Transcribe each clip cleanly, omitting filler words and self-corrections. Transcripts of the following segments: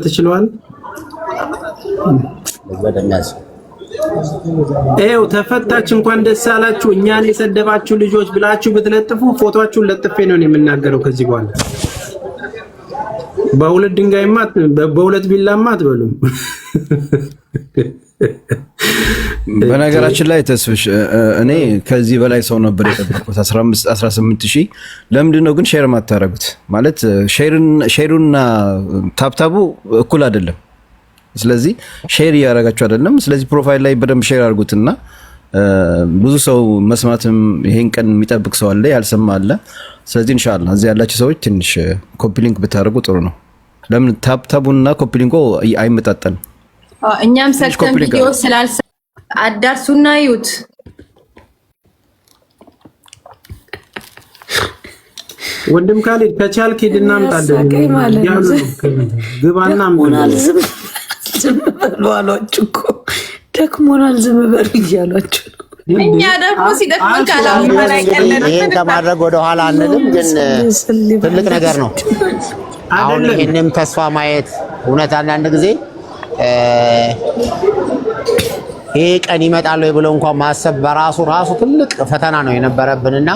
ትችለዋል። ይኸው ተፈታች፣ እንኳን ደስ አላችሁ እኛን የሰደባችሁ ልጆች ብላችሁ ብትለጥፉ ፎቶአችሁን ለጥፌ ነው የምናገረው። ከዚህ በኋላ በሁለት ድንጋይማ በሁለት ቢላማ አትበሉም። በነገራችን ላይ ተስፍሽ እኔ ከዚህ በላይ ሰው ነበር የጠበቅኩት፣ 15 18 ሺህ። ለምንድን ነው ግን share ማታረጉት? ማለት share ኡና tap tap ኡ እኩል አይደለም። ስለዚህ share እያደረጋችሁ አይደለም። ስለዚህ profile ላይ በደንብ share አድርጉትና ብዙ ሰው መስማትም ይሄን ቀን የሚጠብቅ ሰው አለ፣ ያልሰማ አለ። ስለዚህ ኢንሻአላህ እዚህ ያላችሁ ሰዎች ትንሽ copy link ብታደርጉ ጥሩ ነው። ለምን tap tap ኡና copy link ኡ አይመጣጠንም። እኛም ሰርተን ቪዲዮ ስላልሰ አዳርሱና ይዩት። ወንድም ካሊድ ከቻልክ ሂድና አምጣልን። ግባና አምጣልን። ዝም በሉ አሏችሁ እኮ ደክሞናል፣ ዝም በሉ እያሏችሁ ነው። እኛ ደግሞ ሲደክመን ካላምን ይሄን ከማድረግ ወደኋላ አንልም፣ ግን ትልቅ ነገር ነው። አሁን ይሄንም ተስፋ ማየት እውነት አንዳንድ ጊዜ ይሄ ቀን ይመጣል ወይ ብሎ እንኳን ማሰብ በራሱ ራሱ ትልቅ ፈተና ነው የነበረብንና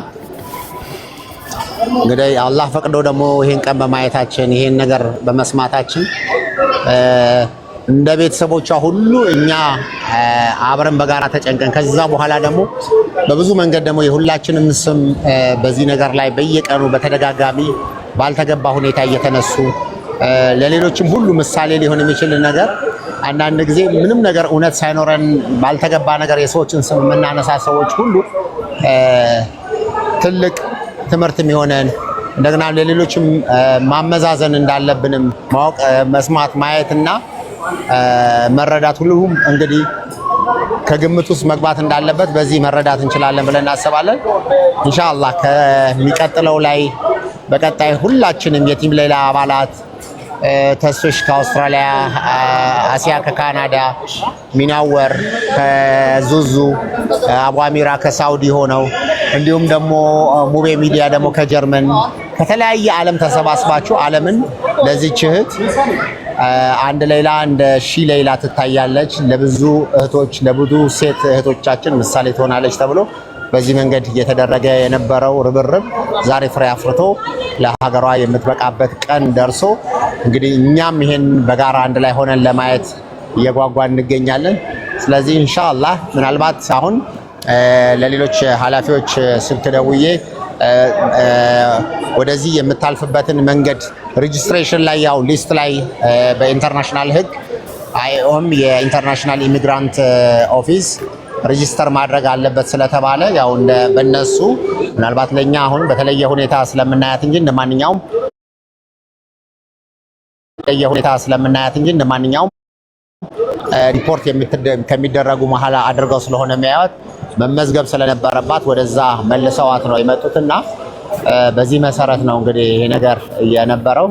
እንግዲህ አላህ ፈቅዶ ደግሞ ይሄን ቀን በማየታችን ይሄን ነገር በመስማታችን እንደ ቤተሰቦቿ ሁሉ እኛ አብረን በጋራ ተጨንቀን ከዛ በኋላ ደግሞ በብዙ መንገድ ደግሞ የሁላችንም ስም በዚህ ነገር ላይ በየቀኑ በተደጋጋሚ ባልተገባ ሁኔታ እየተነሱ ለሌሎችም ሁሉ ምሳሌ ሊሆን የሚችል ነገር አንዳንድ ጊዜ ምንም ነገር እውነት ሳይኖረን ባልተገባ ነገር የሰዎችን ስም የምናነሳ ሰዎች ሁሉ ትልቅ ትምህርት የሚሆነን እንደገና ለሌሎችም ማመዛዘን እንዳለብንም ማወቅ፣ መስማት፣ ማየትና መረዳት ሁሉም እንግዲህ ከግምት ውስጥ መግባት እንዳለበት በዚህ መረዳት እንችላለን ብለን እናስባለን። ኢንሻአላህ ከሚቀጥለው ላይ በቀጣይ ሁላችንም የ team ሌላ አባላት ተስፍሽ ከአውስትራሊያ፣ አሲያ ከካናዳ፣ ሚናወር ከዙዙ፣ አቡ አሚራ ከሳውዲ ሆነው እንዲሁም ደግሞ ሙቤ ሚዲያ ደግሞ ከጀርመን ከተለያየ ዓለም ተሰባስባችሁ ዓለምን ለዚች እህት አንድ ሌላ እንደ ሺ ሌላ ትታያለች፣ ለብዙ እህቶች ለብዙ ሴት እህቶቻችን ምሳሌ ትሆናለች ተብሎ በዚህ መንገድ እየተደረገ የነበረው ርብርብ ዛሬ ፍሬ አፍርቶ ለሀገሯ የምትበቃበት ቀን ደርሶ እንግዲህ እኛም ይሄን በጋራ አንድ ላይ ሆነን ለማየት እየጓጓ እንገኛለን። ስለዚህ ኢንሻአላህ ምናልባት አሁን ለሌሎች ኃላፊዎች ስልክ ደውዬ ወደዚህ የምታልፍበትን መንገድ registration ላይ ያው list ላይ በ international ሕግ IOM የ International Immigrant Office register ማድረግ አለበት ስለተባለ ያው እንደ በእነሱ ምናልባት ለኛ አሁን በተለየ ሁኔታ ስለምናያት እንጂ እንደማንኛውም በተለየ ሁኔታ ስለምናያት እንጂ እንደማንኛውም deport ከሚደረጉ መሀል አድርገው ስለሆነ የሚያዩት መመዝገብ ስለነበረባት ወደዛ መልሰዋት ነው የመጡትና በዚህ መሰረት ነው እንግዲህ ይሄ ነገር የነበረው።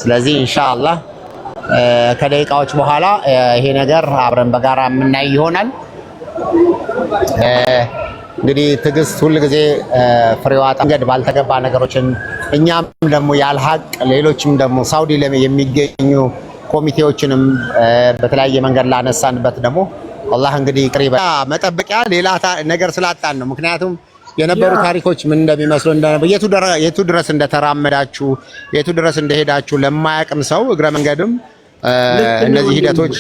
ስለዚህ ኢንሻአላህ ከደቂቃዎች በኋላ ይሄ ነገር አብረን በጋራ የምናይ ይሆናል። እንግዲህ ትዕግስት ሁል ጊዜ ፍሬዋ መንገድ ባልተገባ ነገሮችን እኛም ደግሞ ያልሀቅ ሌሎችም ደግሞ ሳውዲ የሚገኙ ኮሚቴዎችንም በተለያየ መንገድ ላነሳንበት ደግሞ አላህ እንግዲህ ይቅር ይበል። መጠበቂያ ሌላ ነገር ስላጣን ነው። ምክንያቱም የነበሩ ታሪኮች ምን እንደሚመስሉ የቱ ድረስ እንደተራመዳችሁ የቱ ድረስ እንደሄዳችሁ ለማያውቅም ሰው እግረ መንገድም እነዚህ ሂደቶች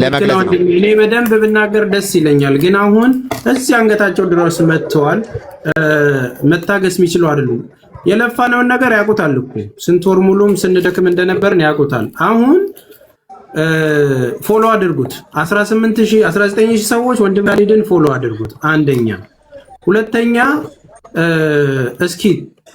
ለመግለጽ ነው። እኔ በደንብ ብናገር ደስ ይለኛል፣ ግን አሁን እዚህ አንገታቸው ድረስ መጥተዋል። መታገስ የሚችሉ አይደሉም። የለፋነውን ነገር ያውቁታል እኮ ስንት ወር ሙሉም ስንደክም እንደነበርን ያውቁታል። አሁን follow አድርጉት። 18,000 19,000 ሰዎች ወንድም ካሊድን follow አድርጉት። አንደኛ። ሁለተኛ እስኪ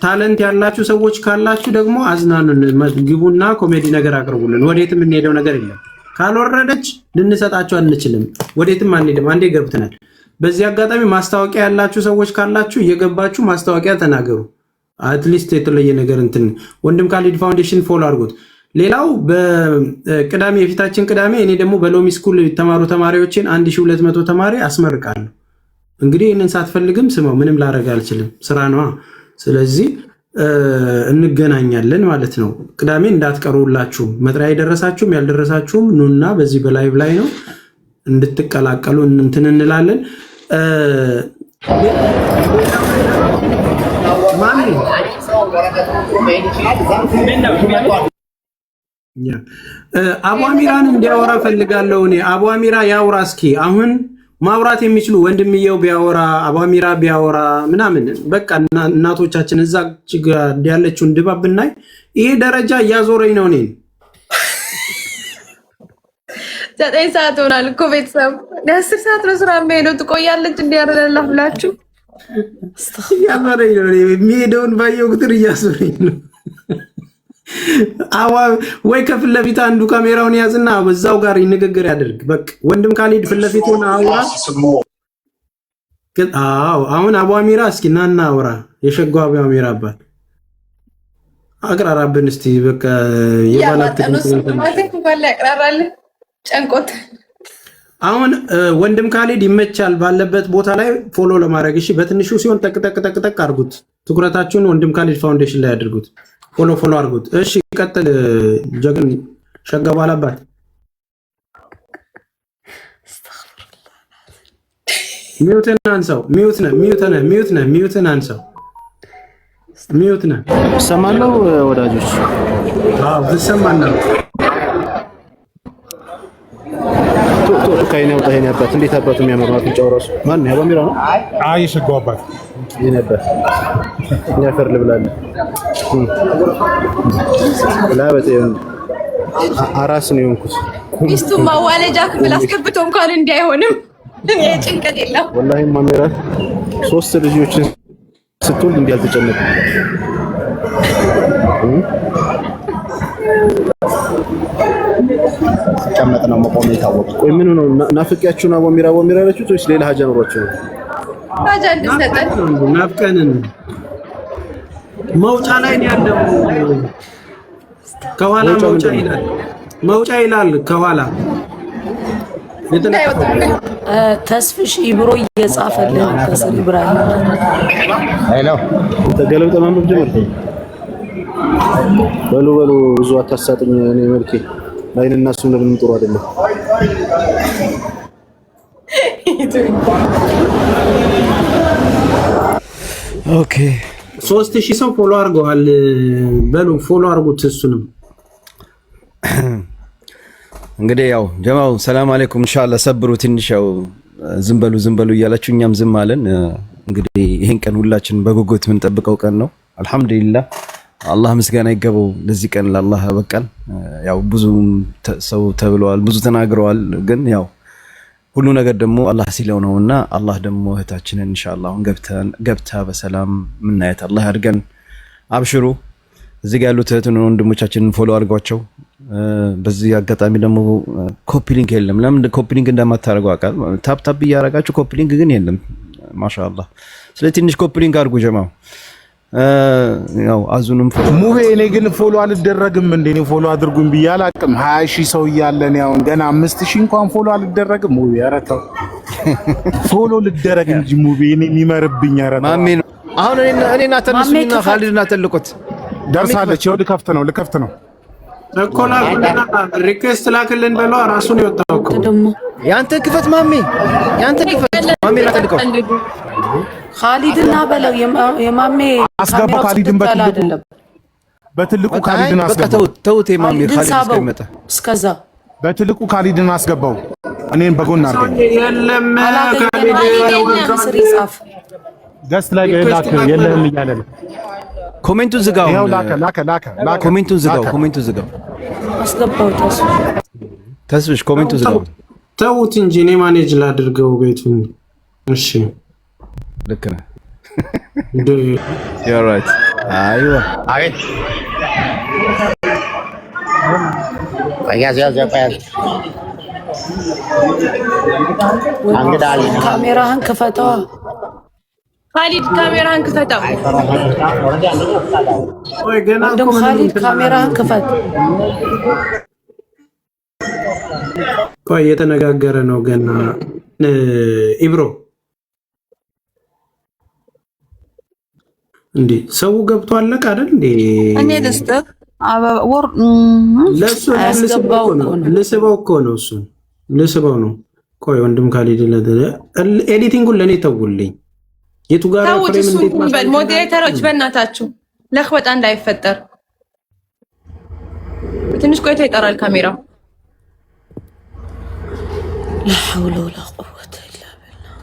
talent ያላችሁ ሰዎች ካላችሁ ደግሞ አዝናኑን፣ ግቡና ኮሜዲ ነገር አቅርቡልን። ወዴትም የምንሄደው ነገር የለም። ካልወረደች ልንሰጣቸው አንችልም። ወዴትም አንሄድም። አንዴ ገብተናል። በዚህ አጋጣሚ ማስታወቂያ ያላችሁ ሰዎች ካላችሁ እየገባችሁ ማስታወቂያ ተናገሩ። At least የተለየ ነገር እንትን ወንድም ካሊድ ፋውንዴሽን follow አድርጉት። ሌላው በቅዳሜ የፊታችን ቅዳሜ እኔ ደግሞ በሎሚ ስኩል የተማሩ ተማሪዎችን 1200 ተማሪ አስመርቃለሁ። እንግዲህ ይህንን ሳትፈልግም ስመው ምንም ላደርግ አልችልም፣ ስራ ነዋ። ስለዚህ እንገናኛለን ማለት ነው። ቅዳሜ እንዳትቀሩላችሁም፣ መጥሪያ የደረሳችሁም ያልደረሳችሁም ኑና በዚህ በ live ላይ ነው እንድትቀላቀሉ እንትን እንላለን። ማን አቡ አሚራን እንዲያወራ ፈልጋለሁ እኔ። አቡ አሚራ ያውራ እስኪ። አሁን ማውራት የሚችሉ ወንድምየው ቢያወራ፣ አቡ አሚራ ቢያወራ ምናምን በቃ እናቶቻችን እዛ ያለችውን ድባብ ብናይ ይሄ ደረጃ እያዞረኝ ነው እኔን። 9 ሰዓት ሆናል እኮ ቤተሰብ፣ 10 ሰዓት ነው ስራ የሚሄደው። ትቆያለች እንዲያረላላ ብላችሁ እያዞረኝ ነው። የሚሄደውን ባየው ቁጥር እያዞረኝ ነው። አዋ ወይ ከፊት ለፊት አንዱ ካሜራውን ያዝና በዛው ጋር ንግግር ያደርግ። በቃ ወንድም ካሊድ ፊት ለፊት ሆነ አውራ። አዎ አሁን አቡ አሚራ እስኪ ናና አውራ። የሸጓ አቡ አሚራ አባት አቅራራብን እስቲ በቃ የባላት ጨንቆት አሁን ወንድም ካሊድ ይመቻል ባለበት ቦታ ላይ follow ለማድረግ እሺ፣ በትንሹ ሲሆን ጠቅ ጠቅ ጠቅ ጠቅ አድርጉት። ትኩረታችሁን ወንድም ካሊድ ፋውንዴሽን ላይ አድርጉት። Follow follow አድርጉት። እሺ ቀጥል። ጀግን ሸጋ ባላባት mute ን አንሳው። Mute ነህ፣ mute ነህ፣ mute ነህ፣ mute ን አንሳው። Mute ነህ። እሰማለሁ ወዳጆች። አዎ ትሰማለህ። ቶ ከአይኔ አውጣ። ይሄን አባት እንዴት አባቱ የሚያምር ነው። አፍንጫው ራሱ ማን ነው? አባሚራ ነው። አይ የሸጋው አባት ይሄን አባት እኛ ፈር ልብላለን ላበጤ አራስ ነው የሆንኩት። ሚስቱ ማዋለጃ ክፍል አስገብቶ እንኳን እንዲህ አይሆንም። እኔ ጭንቀት የለም ወላሂ ማሜራ ሶስት ልጆችን ስትወልድ እንዲህ አልተጨነቅም። ሲቀመጥ ነው መቆም የታወቀ። ቆይ ምን ነው ናፍቄያችሁ ነው አቦሚራ አቦሚራ ያላችሁት ወይስ ሌላ ሀጃ ኖሯችሁ ነው? ሀጃ እንድሰጠን ናፍቀንን መውጫ ላይ ነው ያለው። ከኋላ መውጫ ይላል፣ መውጫ ይላል ከኋላ ተስፍሽ ኢብሮ እየጻፈልህ ነው። ከስር ኢብራሂም Hello ተገለብጠ ማንበብ ጀመርክ። በሉ በሉ ብዙ አታሳጥኝ። እኔ መልኬ ላይን እና እሱም ለምንም ጥሩ አይደለም። Okay 3000 ሰው follow አድርገዋል። በሉ follow አድርጉት። እሱንም እንግዲህ ያው ጀማው ሰላም አለይኩም። ኢንሻአላህ ሰብሩ ትንሽ ያው ዝም በሉ ዝም በሉ እያላችሁ እኛም ዝም አለን። እንግዲህ ይህን ቀን ሁላችን በጉጉት የምንጠብቀው ቀን ነው። አልሐምዱሊላህ አላህ ምስጋና ይገባው ለዚህ ቀን ለአላህ በቃን። ያው ብዙ ሰው ተብለዋል፣ ብዙ ተናግረዋል። ግን ያው ሁሉ ነገር ደግሞ አላህ ሲለው ነውና አላህ ደግሞ እህታችንን ኢንሻአላህ አሁን ገብታ በሰላም ምናየት አላህ ያድርገን። አብሽሩ። እዚህ ጋር ያሉት እህትን ወንድሞቻችንን follow አድርጓቸው። በዚህ አጋጣሚ ደግሞ copy link የለም። ለምን copy link እንደማታደርገው አውቃለሁ። Tap tap እያደረጋችሁ copy link ግን የለም። ማሻአላህ። ስለዚህ ትንሽ copy link አድርጉ ጀማው። ያው አዙንም follow ሙቤ እኔ ግን follow አልደረግም እንዴ? እኔ follow አድርጉኝ ብዬ አላቅም። 20,000 ሰው እያለ እኔ አሁን ገና 5,000 እንኳን follow አልደረግም። ሙቤ ኧረ ተው follow ልደረግ እንጂ ሙቤ እኔ የሚመርብኝ ኧረ ተው። ማሜ ነው አሁን እኔና ተነሱና ካሊድና ተልቁት ደርሳለች። ይኸው ልከፍት ነው ልከፍት ነው እኮ ላኩልና request ላክልን በለው። ራሱን የወጣው እኮ ደግሞ ያንተ ክፈት ማሜ፣ ያንተ ክፈት ማሜ፣ ላተልቀው ካሊድና በለው የማሜ አስገባው። ካሊድን በትልቁ በትልቁ ካሊድን አስገባው። ተውት ተውት፣ የማሜ ካሊድን ካሊድ ሳበው እስከሚመጣ እስከዛ በትልቁ ካሊድን አስገባው። እኔን በጎን አድርገኝ። የለም ካሊድ ስር ይጻፍ Guest ላይ ላክ የለህም እያለ ነው። Comment ኡን ዝጋው። ይኸው ላከ ላከ ላከ ላከ። Comment ኡን ዝጋው። Comment ኡን ዝጋው። አስገባው። ተስፍሽ ተስፍሽ comment ኡን ዝጋው። ተውት እንጂ እኔ manage ላድርገው ቤቱን። እሺ ልክ ነህ። You're right። አይዋ አቤት ያዝ ያዝ ያዝ። እንግዳ አለ። ካሜራህን ክፈተዋ። ካሊድ ካሜራህን ክፈተው። ቆይ ገና ወንድም ካሊድ ካሜራህን ክፈት። ቆይ እየተነጋገረ ነው ገና። ኢብሮ እንዴ ሰው ገብቶ አለቀ አይደል እንዴ? እኔ ልስጥህ ወር ለእሱ ልስበው እኮ ነው፣ እሱን ልስበው ነው። ቆይ ወንድም ካሊድ editing ኡን ለእኔ ተውልኝ። የቱ ጋር ተውት። እሱን በል moderator ኦች፣ በእናታችሁ ለኽበጣ እንዳይፈጠር ትንሽ ቆይቶ ይጠራል ካሜራው። لا حول ولا قوة إلا بالله።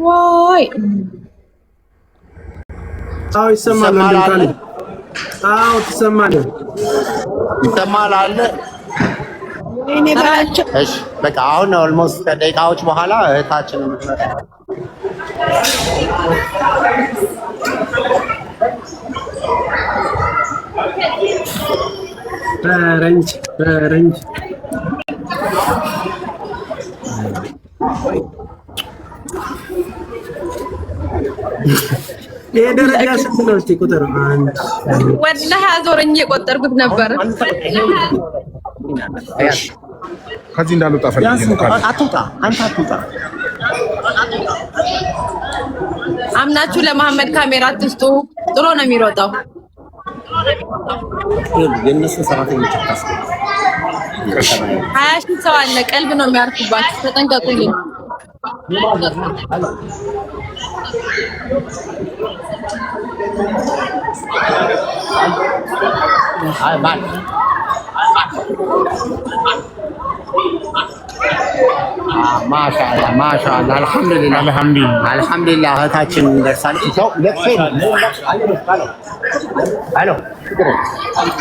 ዋይ። አዎ ይሰማል። ወንድም ካሊድ፣ አዎ ትሰማለህ። ይሰማል አለ። እሺ በቃ አሁን almost ከደቂቃዎች በኋላ እህታችን የምትመጣ። ፈረንጅ ፈረንጅ። ይሄ ደረጃ ስንት ነው? እስኪ ቁጥር አንድ። ወላሂ አዞረኝ፣ እየቆጠርኩት ነበር። ከዚህ እንዳልወጣ ፈልጌ ነው። አትውጣ፣ አንተ አትውጣ። አምናችሁ ለመሐመድ ካሜራ አትስጡ። ጥሎ ነው የሚሮጠው። የእነሱ ሰራተኞች አታስገባ። 20,000 ሰው አለ። ቀልብ ነው የሚያርፉባችሁ። ተጠንቀቁልኝ። ማሻአላ ማሻአላ፣ አልሐምዱሊላህ አልሐምዱሊላህ። አልሐምዱሊላህ፣ እህታችን ደርሳለች። ሄሎ፣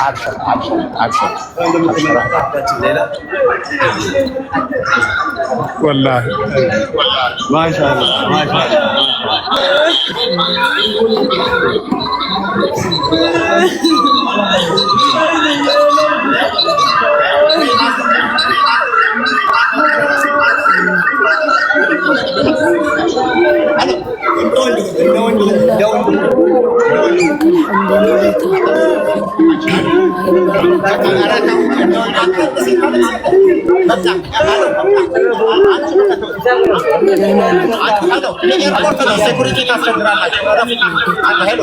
አብሽር አብሽር አብሽር። ወላሂ። Security ታስቸግራላችሁ። ሄሎ።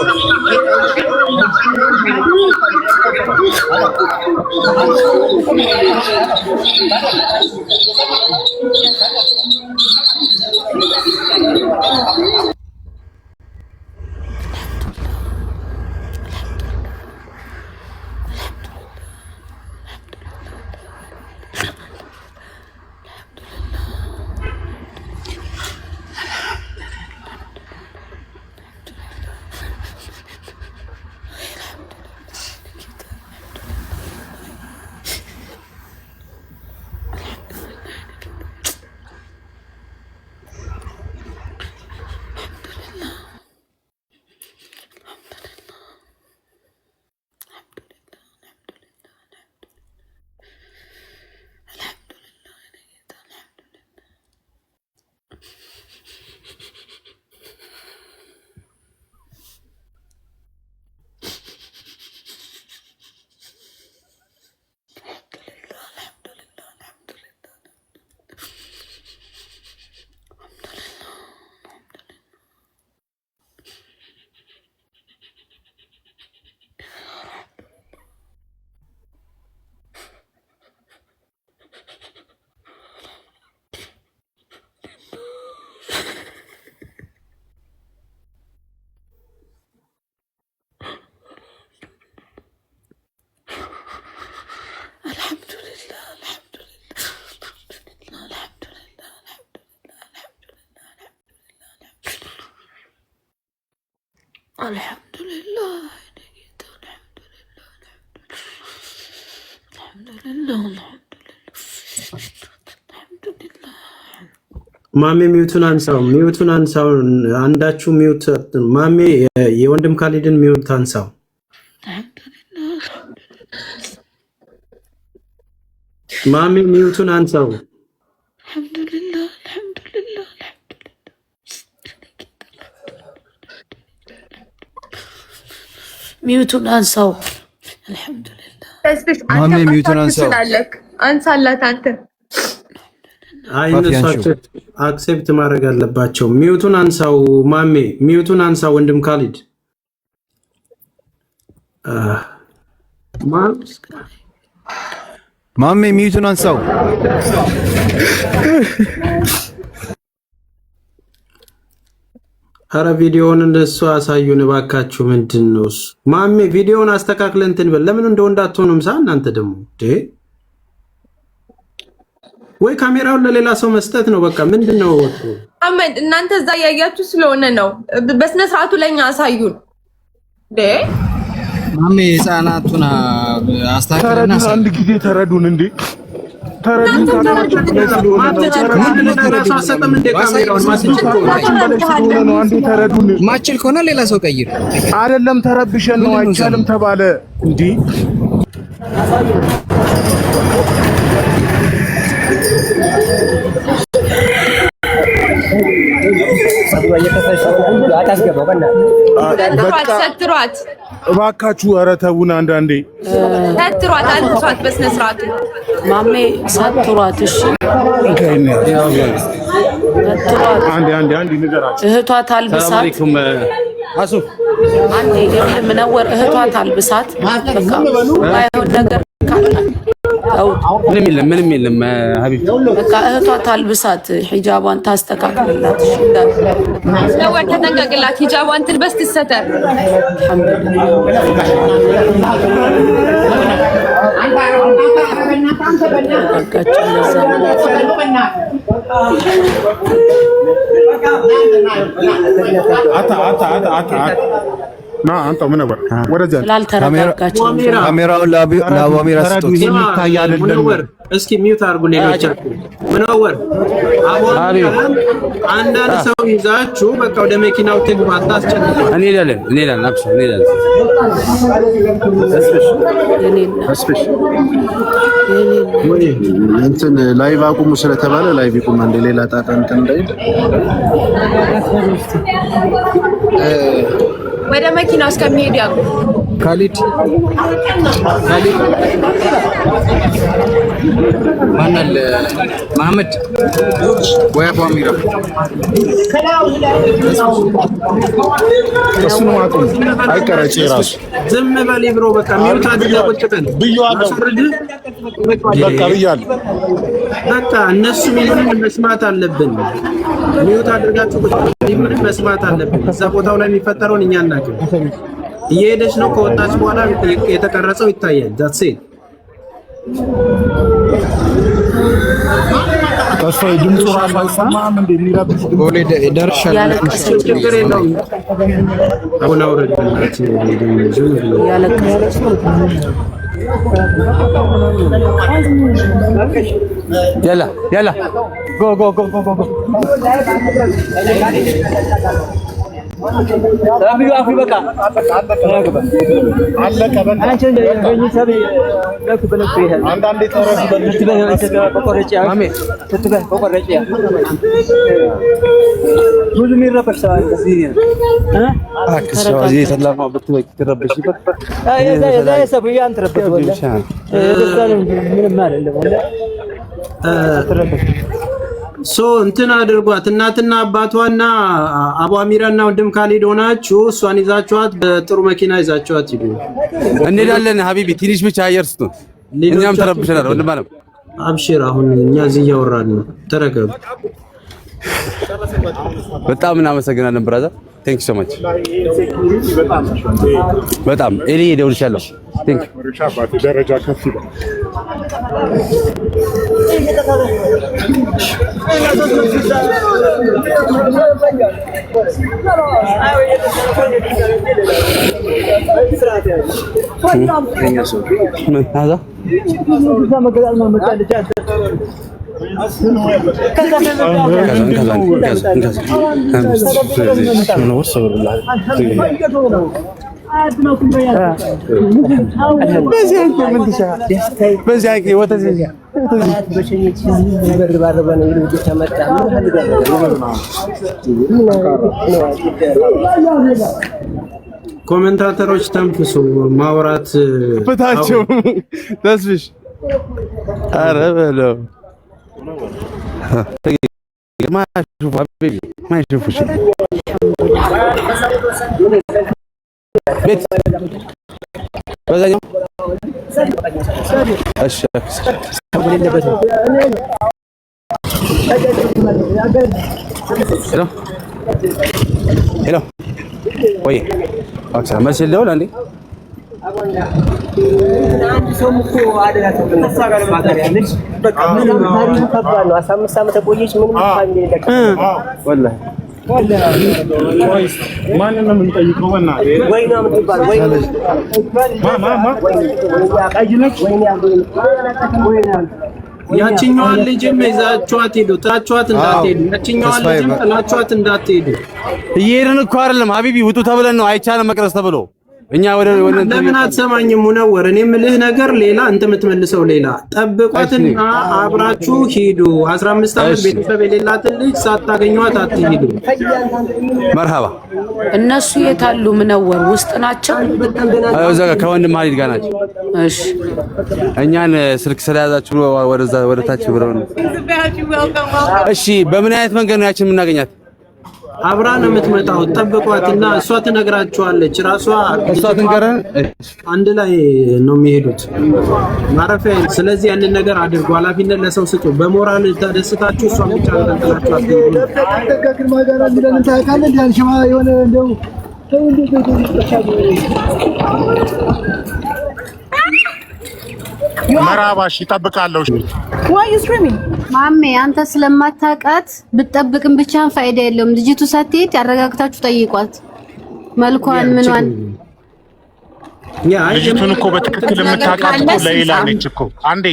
አልሐምዱሊላህ አልሐምዱሊላህ አልሐምዱሊላህ አልሐምዱሊላህ አልሐምዱሊላህ። ማሜ mute ኡን አንሳው፣ mute ኡን አንሳው። አንዳችሁ mute፣ ማሜ የወንድም ካሊድን mute አንሳው። ማሜ mute ኡን አንሳው። አልሐምዱሊላህ አልሐምዱሊላህ። Mute ኡን አንሳው። አልሐምዱሊላህ። ተስፍሽ ማሜ አንተ mute ኡን ማንሳት አንሳው። ትችላለህ። አንሳላት አንተ። አይ ፋፊ እነሱ አንሺው። Accept ማድረግ አለባቸው። Mute ኡን አንሳው ማሜ፣ mute ኡን አንሳው ወንድም ካሊድ። ማሜ mute ኡን አንሳው። አረ ቪዲዮውን እንደሱ አሳዩን እባካችሁ። ምንድን ነው እሱ? ማሜ ቪዲዮውን አስተካክለን እንትን በል። ለምን እንደ ወንድ አትሆኑም? ሳ እናንተ ደግሞ ወይ ካሜራውን ለሌላ ሰው መስጠት ነው። በቃ ምንድን ነው? አህመድ እናንተ እዛ እያያችሁ ስለሆነ ነው። በስነ ስርዓቱ ለኛ አሳዩን። ማሜ ህፃናቱን አስተካክልና ተረዱን፣ አንድ ጊዜ ተረዱን እንዴ ተረዱን። ካሜራችን በላይ ስለሆነ ነው። ተረዱን። ነው። አንዴ ተረዱን። ማችል ከሆነ ሌላ ሰው ቀይር። አይደለም ተረብሸን ነው አይቻልም ተባለ እንዴ። ሰትሯት እባካችሁ፣ ኧረ ተውን አንዳንዴ። ሰትሯት፣ አልብሷት በስነ ስርዓቱ። ማሜ ሰትሯት። እሺ ሰትሯት። አንዴ አንዴ አንዴ ንገራቸው። እህቷ ታልብሳት። አንዴ ምነወር እህቷ ታልብሳት። በቃ ባይሆን ነገር ካለ ምንም የለም፣ ምንም የለም ሀቢብ። በቃ እህቷ ታልብሳት፣ ሂጃቧን ታስተካክልላት። እሺ ምነወር ተጠንቀቅላት፣ ሂጃቧን ትልበስ፣ ትሰተር። ና አንተ ምን ነበር ወደዚያ ስላልተረጋጋች ካሜራውን ለአቡ አሚራ ስጡት። የሚታይ አይደለም። እስኪ mute አድርጉ ሌሎቻችሁ። ምነወር አቡ አሚራን አንዳንድ ሰው ይዛችሁ በቃ ወደ መኪናው ትግባ፣ አታስጨንቁ። እንሄዳለን፣ እንሄዳለን፣ አብሽር እንሄዳለን። እንትን live አቁሙ ስለተባለ live ይቁም። አንዴ ሌላ ጣጣ እንትን እንዳይል ወደ መኪናው እስከሚሄድ ያው ካሊድ ካሊድ ማን አለ? መሐመድ ወይ አቡ አሚራ እሱንም አቁም፣ አይቀረጭ ራሱ ዝም በል bro፣ በቃ mute አድርገህ ቁጭ በል። ብዬዋለሁ፣ በቃ ብያለሁ። በቃ እነሱ የሚሉንን መስማት አለብን። Mute አድርጋችሁ ቁጭ የሚሉንን መስማት አለብን። እዛ ቦታው ላይ የሚፈጠረውን እኛ አናውቅም። እየሄደች ነው። ከወጣች በኋላ የተቀረጸው ይታያል። That's it። ተስፋዬ ድምፁ ራሱ አይሰማም እንዴ? የሚረብሽ ድምፅ ቦሌ ደርሻለሁ። ችግር የለውም። አሁን አውረድ በእናትህ። ዝም ብሎ ያለቀሰች يلا يلا go go go go go go አለቀ። በቃ አንዳንዴ ተረዱ። So እንትን አድርጓት። እናትና አባቷና አቡ አሚራና ወንድም ካሊድ ሆናችሁ እሷን ይዛችኋት በጥሩ መኪና ይዛችኋት ሂዱ። እንሄዳለን حبيبي፣ ትንሽ ብቻ አየር ስጡን። እኛም ተረብሸናል ወንድም አለም። አብሽር፣ አሁን እኛ እዚህ እያወራን ነው። ተረጋጉ። በጣም እናመሰግናለን brother፣ thank you so much። በጣም ኤሊ እደውልልሻለሁ። Thank you። ደረጃ ከፍ ይበል። ምን ሀዛ Commentator ኦች ተንፍሱ። ማውራት ፍታቸው ተስፍሽ። ኧረ በለው ما اشوف حبيبي، ما يشوفوا شيء. ቤት በዛኛው። እሺ፣ hello hello፣ ወይ መልስ ልደውል አንዴ። አንድ ሰውም እኮ እሷ ጋር ያለች በቃ ምንም ታሪኩ ከባድ ነው። 15 ዓመት ቆየች። ምንም family ወላሂ። ማንን ነው የምንጠይቀው? በእናትህ ወይኗ የምትባል ማ ማ ማ ቀይ ነች። ያችኛዋን ልጅም ይዛችኋት ሂዱ። ጥላችኋት እንዳትሄዱ። ያችኛዋን ልጅም ጥላችኋት እንዳትሄዱ። እየሄድን እኮ አይደለም حبيبي፣ ውጡ ተብለን ነው፣ አይቻልም መቅረጽ ተብሎ እኛ ወደ ለምን አትሰማኝም? ሙነወር፣ እኔ የምልህ ነገር ሌላ፣ አንተ የምትመልሰው ሌላ። ጠብቋትና አብራችሁ ሂዱ። 15 ዓመት ቤተሰብ የሌላትን ልጅ ሳታገኟት አትሂዱ። መርሃባ። እነሱ የት አሉ? ምነወር ውስጥ ናቸው። እዛ ጋር ከወንድም ሀሊድ ጋር ናቸው። እሺ። እኛን ስልክ ስለያዛችሁ ወደዛ ወደ ታች ብለው ነው። እሺ፣ በምን አይነት መንገድ ነው ያችን የምናገኛት? አብራ ነው የምትመጣው። ጠብቋትና እሷ ትነግራችኋለች። ራሷ። እሷ ትንገረን። አንድ ላይ ነው የሚሄዱት ማረፊያ። ስለዚህ ያንን ነገር አድርጉ። ኃላፊነት ለሰው ስጡ። በሞራል ተደስታችሁ እሷን ብቻ አንጠልጥላችሁ አትሄዱ። ግርማ ጋር የሚለን ታውቃለህ? እንደ አንሸማ የሆነ እንደው ተው መራባሽ ይጠብቃለሁ። ማሜ፣ አንተ ስለማታውቃት ብትጠብቅም ብቻህን ፋይዳ የለውም። ልጅቱ ሳትሄድ አረጋግታችሁ ጠይቋት፣ መልኳን ምኗን። ልጅቱን እኮ በትክክል የምታውቃት እኮ ሌይላ ነች እኮ። አንዴ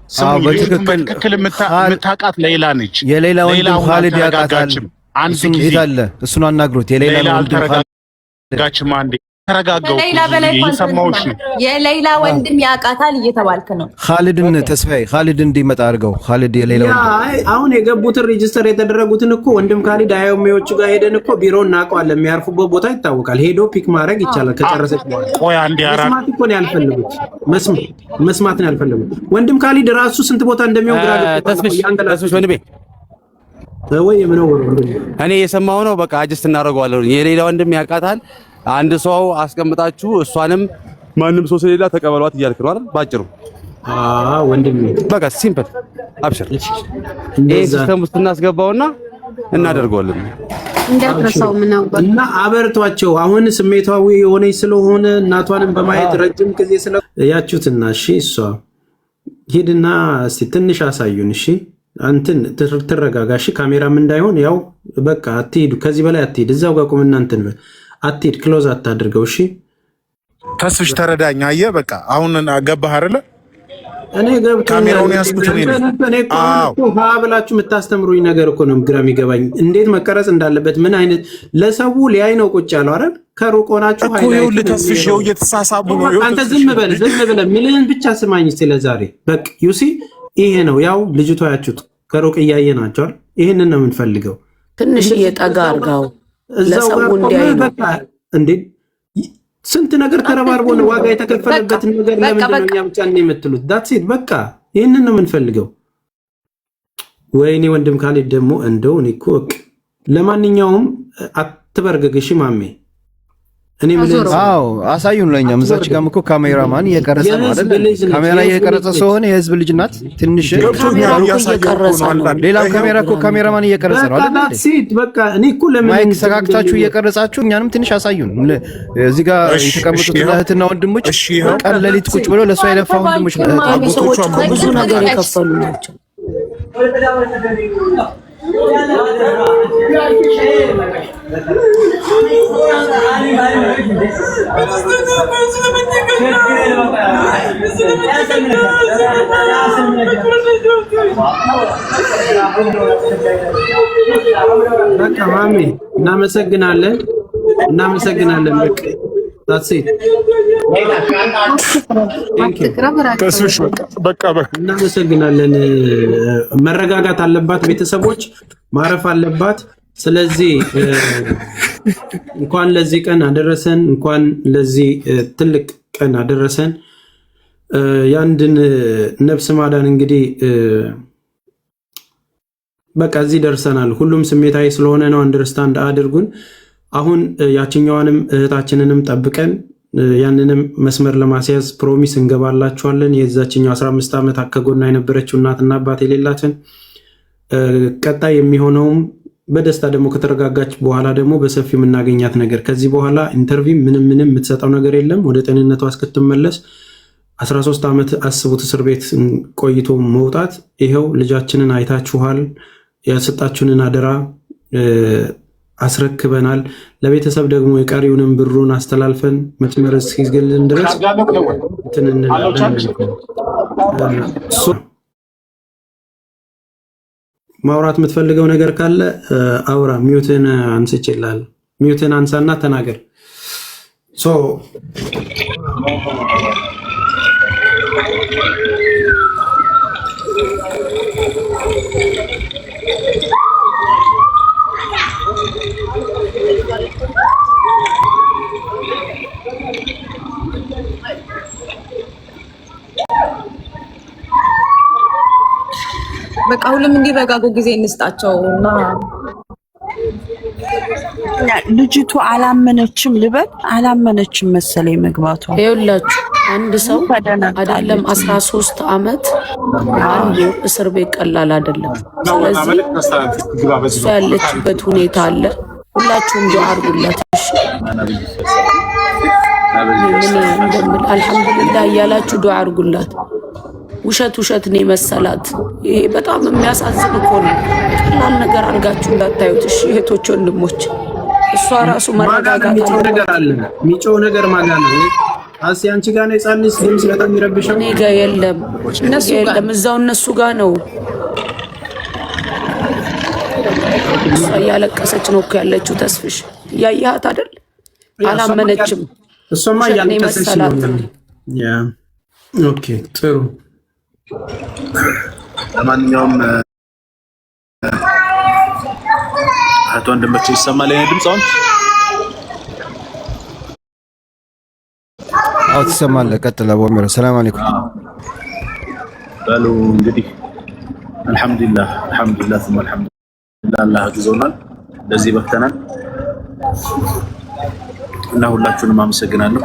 ስሙኝ፣ ልጅቱን በትክክል የምታውቃት ሌይላ ነች። የሌላ ሌይላ ወንድም አሁን ካሊድ ያውቃታል። አልተረጋጋችም። አንድ እሱን ጊዜ የት አለ? እሱን አናግሩት። የሌላ ሌይላ ወንድም ካሊድ አልተረጋጋችም። አንዴ ተረጋጋው እኮ። ከሌይላ በላይ እኮ አንተ እየሰማሁሽ ነው። የሌይላ ወንድም ያውቃታል እየተባልክ ነው። ካሊድን፣ ተስፋዬ፣ ካሊድ እንዲመጣ አድርገው። ካሊድ የሌላ ያ ወንድም። አይ፣ አሁን የገቡትን register የተደረጉትን እኮ ወንድም ካሊድ አዮሚዎቹ ጋር ሄደን እኮ ቢሮ እናውቀዋለን። የሚያርፉበት ቦታ ይታወቃል። ሄዶ pick ማድረግ ይቻላል ከጨረሰች በኋላ። ቆይ አንዴ አራ መስማት እኮ ነው ያልፈለጉት። መስማት ነው ያልፈለጉት። ወንድም ካሊድ ራሱ ስንት ቦታ እንደሚሆን ግራ ገብቶታል እኮ። ተስፍሽ እያንገላቱ ተስፍሽ ወንድሜ። ወይ የምነወር ወንድሜ። እኔ የሰማው ነው። በቃ adjust እናደርገዋለን። የሌላ ወንድም ያውቃታል። አንድ ሰው አስቀምጣችሁ እሷንም ማንም ሰው ስለሌላ ተቀበሏት እያልክ ነው አይደል? ባጭሩ። አዎ ወንድሜ። በቃ simple፣ አብሽር። ይሄ እንደዛ። system ውስጥ እናስገባውና እናደርገዋለን። እንዳትረሳው ምነወር። እና አበርቷቸው። አሁን ስሜታዊ የሆነች ስለሆነ እናቷንም በማየት ረጅም ጊዜ ስለ ያችሁትና እሺ፣ እሷ ሂድና እስቲ ትንሽ አሳዩን። እሺ፣ አንትን ትረጋጋ። እሺ፣ ካሜራም እንዳይሆን ያው በቃ አትሂዱ፣ ከዚህ በላይ አትሂድ። እዛው ጋር ቁምና እንትን በል፣ አትሂድ፣ close አታድርገው። እሺ። ተስፍሽ ተረዳኝ። አየህ በቃ አሁን ገባህ አይደለ? እኔ ገብቶኛል። ካሜራውን ያዝኩት እኔ ነኝ። እኔ እኮ አሁን እኮ ሀ ብላችሁ የምታስተምሩኝ ነገር እኮ ነው ግራ የሚገባኝ፣ እንዴት መቀረጽ እንዳለበት ምን አይነት ለሰው ሊያይ ነው ቁጭ ያለው አይደል? ከሩቅ ሆናችሁ እኮ ይኸውልህ ተስፍሽ፣ ይኸው እየተሳሳቡ ነው። ይኸው አንተ ተስፍሽ ዝም በል፣ ዝም ብለህ ሚልህን ብቻ ስማኝ እስኪ ለዛሬ። በቃ you see፣ ይሄ ነው ያው ልጅቷ ያችሁት ከሩቅ እያየ ናቸዋል። ይህንን ነው የምንፈልገው። ትንሽ እየጠጋ አርጋው እዛው ለሰው ጋር ቆመህ እንዲያይ ነው። በቃ እንዴ፣ ስንት ነገር ተረባርቦ ነው ዋጋ የተከፈለበትን ነገር ለምንድን ነው እኛ ብቻ ነው የምትሉት? That's it፣ በቃ ይህንን ነው የምንፈልገው። ወይኔ ወንድም ካሊድ ደግሞ እንደው እኔ እኮ በቃ ለማንኛውም አትበርግግ እሺ ማሜ። እኔ የምልህን ስማ። አዎ፣ አሳዩን። ለእኛም እዛች ጋርም እኮ ካሜራማን እየቀረጸ ነው የህዝብ አይደል? ልጅ ነች፣ ካሜራ የህዝብ እየቀረጸ ልጅ ነች። ስለሆነ የህዝብ ልጅ ናት። ትንሽ ገብቶኛል። እያሳየሁ እኮ ነው አንዳንዴ። ሌላም ካሜራ እኮ ካሜራማን እየቀረጸ ነው በቃ አይደል? That's it። በቃ እኔ እኮ ለምን mic ሰካክታችሁ እየቀረጻችሁ እኛንም ትንሽ አሳዩን። እዚህ ጋር እሺ፣ የተቀመጡት እሺ፣ ይኸው። እህትና ወንድሞች እሺ፣ ይኸው። ቀን ሌሊት ቁጭ ብለው ለእሷ የለፋ ወንድሞች ማሚ ሰዎች እኮ ብዙ ነገር አጎቶቿ የከፈሉ ናቸው። በቃ ማሜ፣ እናመሰግናለን፣ እናመሰግናለን። በቃ that's it። አትቅረብ ራቅ። ተስፍሽ በቃ በቃ በቃ እናመሰግናለን። መረጋጋት አለባት፣ ቤተሰቦች ማረፍ አለባት። ስለዚህ እንኳን ለዚህ ቀን አደረሰን፣ እንኳን ለዚህ ትልቅ ቀን አደረሰን። የአንድን ነፍስ ማዳን እንግዲህ በቃ እዚህ ደርሰናል። ሁሉም ስሜታዊ ስለሆነ ነው። Understand አድርጉን። አሁን ያችኛዋንም እህታችንንም ጠብቀን ያንንም መስመር ለማስያዝ promise እንገባላችኋለን። የዛችኛው 15 ዓመት ከጎኗ የነበረችው እናትና አባት የሌላትን ቀጣይ የሚሆነውም በደስታ ደግሞ ከተረጋጋች በኋላ ደግሞ በሰፊው የምናገኛት ነገር፣ ከዚህ በኋላ interview ምንም ምንም የምትሰጠው ነገር የለም። ወደ ጤንነቷ እስክትመለስ 13 ዓመት አስቡት፣ እስር ቤት ቆይቶ መውጣት። ይኸው ልጃችንን አይታችኋል። ያሰጣችሁንን አደራ አስረክበናል። ለቤተሰብ ደግሞ የቀሪውንም ብሩን አስተላልፈን መስመር እስኪገልን ድረስ እንትን እንላለን። ማውራት የምትፈልገው ነገር ካለ አውራ። Mute ን አንስቼልሃለሁ። Mute ን አንሳና ተናገር። So በቃ ሁሉም እንዲረጋጉ ጊዜ እንስጣቸው እና ልጅቱ አላመነችም ልበል፣ አላመነችም መሰለኝ መግባቷ። ይኸውላችሁ አንድ ሰው አይደለም 13 ዓመት አንድ እስር ቤት ቀላል አይደለም። ስለዚህ እሷ ያለችበት ሁኔታ አለ። ሁላችሁም ዱዓ አድርጉላት። እሺ ምን እንደምል አልሐምዱሊላህ እያላችሁ ዱዓ አድርጉላት። ውሸት ውሸት ነው የመሰላት። ይሄ በጣም የሚያሳዝን እኮ ነው። ቀላል ነገር አድርጋችሁ እንዳታዩት። እሺ እህቶች፣ ወንድሞች፣ እሷ ራሱ መረጋጋት የሚጮህ ነገር አለ። የሚጮህ ነገር ማጋ ነው። አሲ አንቺ ጋር ነው የጻን ልጅ ድምፅ በጣም የሚረብሸው። እኔ ጋ የለም፣ እነሱ የለም፣ እዛው እነሱ ጋር ነው። እሷ እያለቀሰች ነው እኮ ያለችው። ተስፍሽ እያየሃት አይደል? አላመነችም። እሷማ ውሸት ነው እያለቀሰች ነው። የመሰላት። Yeah, okay፣ ጥሩ። ለማንኛውም እህት ወንድሞቼ ይሰማል የኔ ድምፅ አሁን? አዎ ትሰማለህ። ቀጥል አቡ አሚራ። ሰላም አለይኩም። በሉ እንግዲህ አልሐምዱሊላህ፣ አልሐምዱሊላህ ثم አልሐምዱሊላህ፣ አላህ አግዞናል፣ ለዚህ በቅተናል እና ሁላችሁንም አመሰግናለሁ።